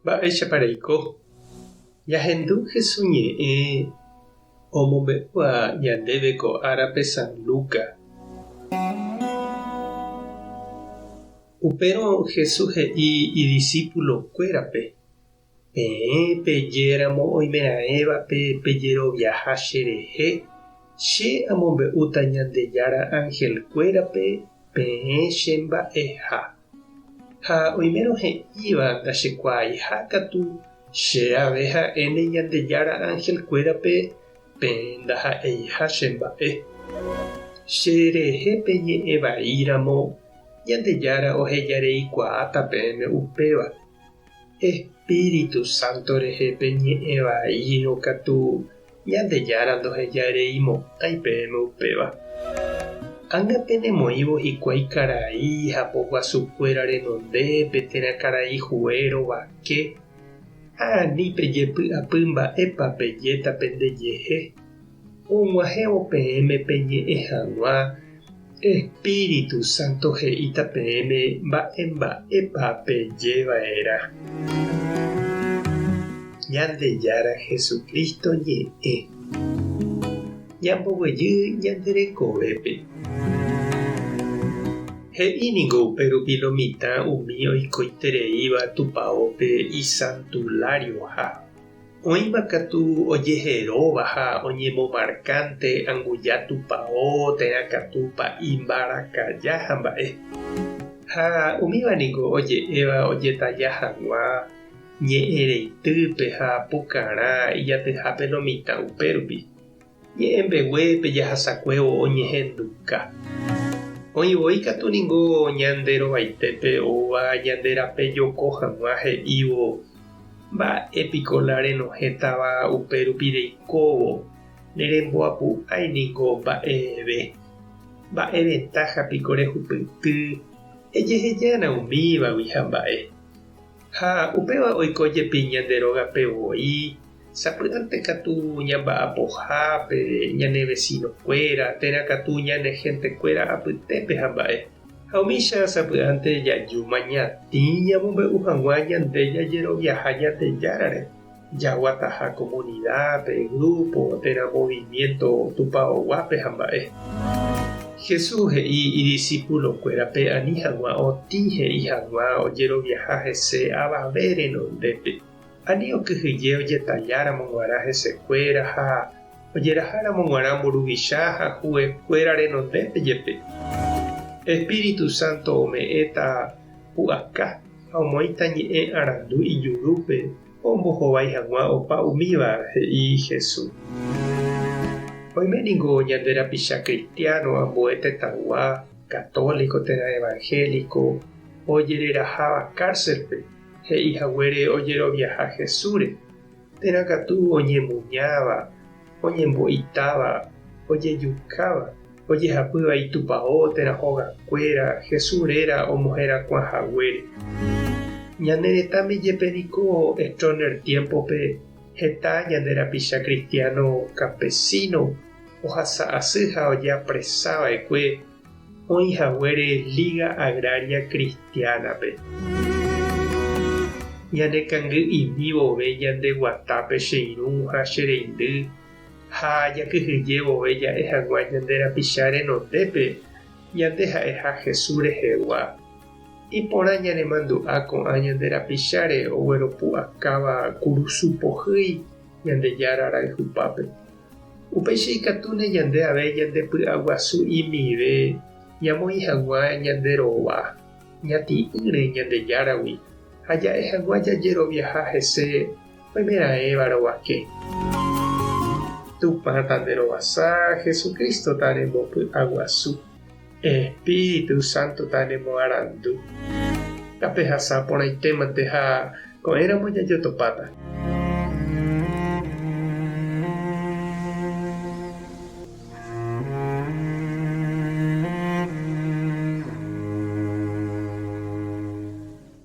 Mba'éichapa reiko? Ñahendu Jesús ñe'ẽ omombe'úva ñandéve ko árape San Lucas. Upérõ Jesús he'i idisípulokuérape, Peẽ pejéramo oimeraẽvape pejeroviaha cherehe, che amombe'úta Ñandejára anhelkuérape peẽ chemba'eha. Ha oimérõ he'íva ndachekuaaiha katu, che ave ha'éne Ñandejára anhelkuérape peẽ ndaha'eiha chemba'e. Cherehe peñe'ẽ vaíramo, Ñandejára ohejareikuaáta peẽme upéva. Espíritu Santo rehe peñe'ẽ vaírõ katu, Ñandejára ndohejareimo'ãi peẽme upéva. Ág̃a penemoĩvo hikuái karai ha poguasukuéra renondépe térã karai hue rovake, ha ani pejepy'apy mba'épa pejéta pendejehe, og̃uahẽvo peẽme peñe'ẽ hag̃ua, Espíritu Santo he'íta peẽme mba'e mba'épa peje va'erã. Ñandejára Jesucristo ñe'ẽ. Ñamboguejy ñande rekovépe. He'i ningo upérupi lo mitã umi oikoitereíva tupaópe isantularioha. Oĩma katu ojeheróva ha oñemomarkánte anguja tupao térã katu pa'i mbarakaja ha mba'e. Ha umíva niko oje'éva ojetalla hag̃ua ñe'ẽreitýpe ha pukarã ijatyhápe lo mitã upérupi. Ñe'ẽ mbeguépe jahasakuévo oñehenduka. Oĩ voi katu ningo ñande rovaitépe oúva ñande rape joko hag̃ua he'ívo, Mba'e piko la renohẽtava upe rupi reikóvo, neremboapu'ái ningo mba'eve. Mba'e ventáha piko rehupyty, ejehejána umívagui ha mba'e. Ha upéva oiko jepi ñande rógape voi, sapy'ánte katu ñamba'apohápe ñane vesinokuéra térã katu ñane hentekuéra apytépe ha mba'e. Ha umícha sapy'ánte jajúma ñatĩ ñamombe'u hag̃ua ñande jajeroviaha Ñandejárare, jaguataha komunidápe, grúpo térã movimiénto tupaoguápe ha mba'e. Jesús he'i idisipulokuérape ani hag̃ua otĩ he'i hag̃ua ojeroviaha hese avave renondépe. Ani okyhyje ojetalláramo g̃uarã hesekuéra ha ojeraháramo g̃uarã mburuvicha ha huekuéra renondépe jepe. Espíritu Santo ome'ẽta pu'aka ha omoĩta ñe'ẽ arandu ijurúpe ombohovái hag̃ua opa umíva, he'i Jesús. Oime ningo ñande rapicha kristiáno ambue tetãygua, katóliko térã evangéliko, ojereraháva kárselpe, he'i haguére ojeroviaha Jesúsre, térã katu oñemuñáva, oñembo'itáva, ojejukáva, ojehapýva itupao térã hogakuéra Jesús réra omoherakuã haguére. Ñane retãme jepe niko Stroessner tiémpope heta ñande rapicha kristiáno kampesíno ohasa asy ha ojeapresa va'ekue oĩ haguére Liga Agraria Cristiana-pe. Ñane kangy'imi vove ñande guatápe che irũ ha che reindy ha jakyhyje vove ja'e hag̃ua ñande rapicha renondépe ñande ha'eha Jesús rehegua. Iporã ñanemandu'a ko'ã ñande rapicháre ogueropu'akáva kurusu pohýi Ñandejára rayhupápe. Upéicha ikatúne ñande ave ñande py'aguasu imive ñamoĩ hag̃ua ñande rova ñati'ỹre Ñandejáragui ha ja'e hag̃ua jajeroviaha hese oimeraẽva rovake. Tupã tanderovasa, Jesucristo tanembopy'aguasu, Espíritu Santo tanemoarandu. Tapehasa porãitémante ha ko'ẽramo jajotopáta.